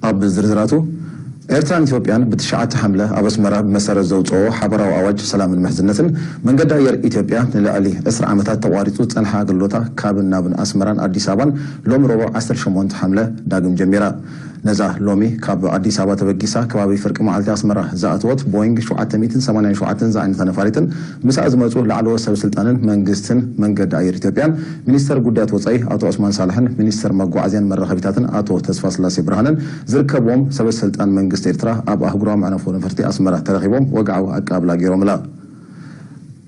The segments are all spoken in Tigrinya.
ኣብ ዝርዝራቱ፣ ኤርትራን ኢትዮጵያን ብትሽዓተ ሓምለ ኣብ ኣስመራ ብመሰረት ዘውፅኦ ሓበራዊ ኣዋጅ ሰላምን ምሕዝነትን፣ መንገዲ ኣየር ኢትዮጵያ ንልዕሊ ዕስራ ዓመታት ተቋሪፁ ዝፀንሐ ኣገልግሎታ ካብን ናብን ኣስመራን ኣዲስ ኣበባን ሎሚ ረቡዕ ዓሰርተ ሸሞንተ ሓምለ ዳግም ጀሚራ። ነዛ ሎሚ ካብ ኣዲስ ኣበባ ተበጊሳ ከባቢ ፍርቂ መዓልቲ ኣስመራ ዝኣተወት ቦይንግ ሸውዓተ ሚእትን ሰማንያን ሸውዓተን ዝዓይነታ ነፋሪትን ምስኣ ዝመፁ ላዕለዎት ሰብ ስልጣንን መንግስትን መንገዲ ኣየር ኢትዮጵያን፣ ሚኒስተር ጉዳያት ወፃኢ ኣቶ ዑስማን ሳልሕን ሚኒስተር መጓዓዝያን መራኸቢታትን ኣቶ ተስፋስላሴ ብርሃንን ዝርከብዎም ሰበ ስልጣን መንግስቲ ኤርትራ ኣብ ኣህጉራዊ መዕርፎ ነፈርቲ ኣስመራ ተረኺቦም ወግዓዊ ኣቀባብላ ገይሮምላ።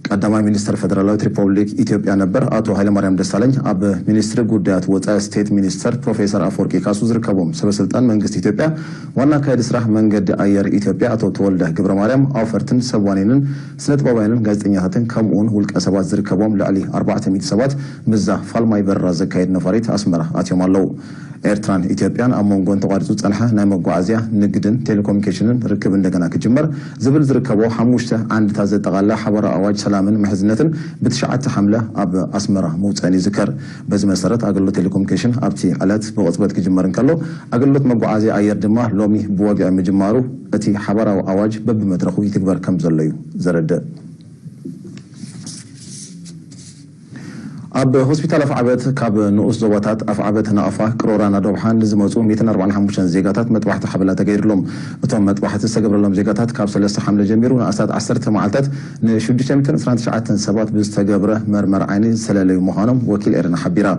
ቀዳማይ ሚኒስተር ፈደራላዊት ሪፐብሊክ ኢትዮጵያ ነበር ኣቶ ሃይለማርያም ደሳለኝ፣ ኣብ ሚኒስትሪ ጉዳያት ወፃኢ ስቴት ሚኒስተር ፕሮፌሰር ኣፈወርቂ ካሱ ዝርከቦም ሰበ ስልጣን መንግስቲ ኢትዮጵያ፣ ዋና ኣካያዲ ስራሕ መንገዲ ኣየር ኢትዮጵያ ኣቶ ተወልደ ግብረ ማርያም፣ ኣውፈርትን ሰብ ዋኒንን ስነ ጥበባውያንን ጋዜጠኛታትን ከምኡውን ውልቀ ሰባት ዝርከቦም ልዕሊ ኣርባዕተ ሚእቲ ሰባት ምስዛ ፋልማይ በረራ ዘካየድ ነፋሪት ኣስመራ ኣትዮም ኣለዉ። ኤርትራን ኢትዮጵያን ኣብ መንጎን ተቋሪፁ ዝፀንሐ ናይ መጓዓዝያ፣ ንግድን ቴሌኮሙኒኬሽንን ርክብ እንደገና ክጅመር ዝብል ዝርከቦ ሓሙሽተ ዓንድታት ዘጠቓልለ ሓበራዊ ኣዋጅ ሰላምን ምሕዝነትን ብትሽዓተ ሓምለ ኣብ ኣስመራ ምውፀአን ይዝከር። በዚ መሰረት ኣገልግሎት ቴሌኮሙኒኬሽን ኣብቲ ዕለት ብቕፅበት ክጅመር እንከሎ፣ ኣገልግሎት መጓዓዝያ ኣየር ድማ ሎሚ ብወግዒ ምጅማሩ እቲ ሓበራዊ ኣዋጅ በብመድረኹ ይትግበር ከም ዘሎ እዩ ዘረድእ። ኣብ ሆስፒታል ኣፍዓበት ካብ ንኡስ ዞባታት ኣፍዓበት፣ ናቕፋ፣ ቅሮራና ዶብሓ ንዝመፁ ሚእትን ኣርባዓን ሓሙሽተን ዜጋታት መጥባሕቲ ሓበላ ተገይሩሎም። እቶም መጥባሕቲ ዝተገብረሎም ዜጋታት ካብ ሰለስተ ሓምለ ጀሚሩ ንኣስታት ዓሰርተ መዓልታት ንሽዱሽተ ሚእትን ዕስራን ትሽዓተን ሰባት ብዝተገብረ መርመራ ዓይኒ ዝተለለዩ ምዃኖም ወኪል ኤረና ሓቢራ።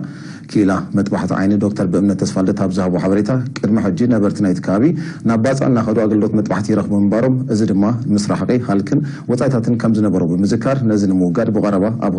ክኢላ መጥባሕቲ ዓይኒ ዶክተር ብእምነት ተስፋልደት ኣብ ዝሃቦ ሓበሬታ፣ ቅድሚ ሕጂ ነበርቲ ናይቲ ከባቢ ናብ ባጽዕ እናኸዱ ኣገልግሎት መጥባሕቲ ይረኽቡ ምንባሮም፣ እዚ ድማ ምስ ራሕቂ፣ ሃልክን ወጻኢታትን ከም ዝነበሮ ብምዝካር፣ ነዚ ንምውጋድ ብቐረባ ኣብ